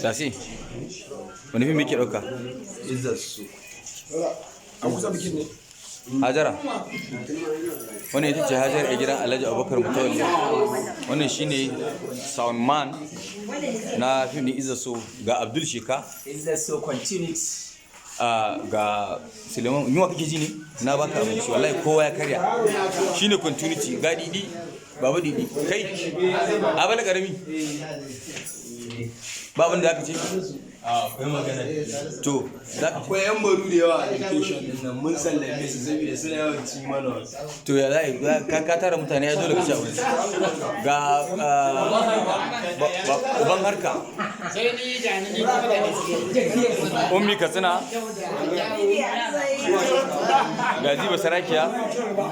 Sasi, wani fim muke ɗauka? Izzar So. An kusa bikin ne? Hajara. Wannan ita ce Hajara a gidan Alhaji Abubakar Mutawalli. Wannan shine sound man na fim ɗin Izzar So, ga Abdul Sheka. Izzar So continuity. Ga Suleiman, yunwa kake ji ne? Na baka abinci, wallahi kowa ya karya. Shine continuity, ga Didi, Baba Didi, kai, Abala Karami. Ba abin da aka ce? Akwai magana. To, za ka Akwai yan baru da yawa a education din nan, mun sallame su saboda suna yawan ci mana wasu. To, ya za a yi? Ka tara mutane, ya dole ka ci abinci. Ga uban harka. Ummi Katsina. Ga Ziba Sarakiya.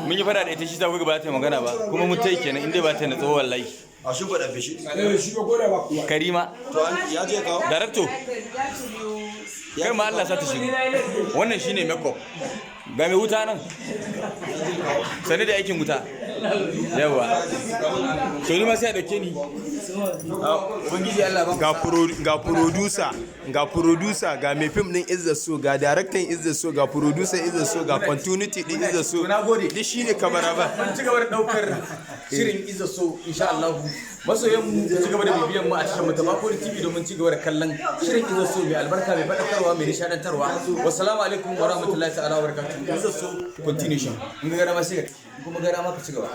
Mun yi fada da ita, shi ta kuka ba ta yi magana ba. Kuma mun tai kenan inda ba ta natsuwa wallahi. A shi faɗa fishi. Karima. To, ya je kawo? Director. Kai ma Allah sa ta shigo. Wannan shine makeup. Ga mai wuta nan. Sani da aikin wuta. Yawa. To, ni ma sai a dauke ni. Ubangiji Allah ba. Ga producer, ga mai fim din Izzar So, ga director Izzar So, ga producer Izzar So, ga continuity din Izzar So. To, na gode. Duk shine cameraman. Mun ci gaba da daukar shirin Izzar So insha Allah. Masoyan mu, ku ci gaba da bibiyan mu a cikin mu ta Bakori TV domin ci gaba da kallon shirin Izzar So mai albarka, mai faɗakarwa, mai nishadantarwa. Wassalamu alaikum wa rahmatullahi ta'ala wa barakatuh. Izzar So continuation. In ga dama sai ka kuma ga dama ka ci gaba.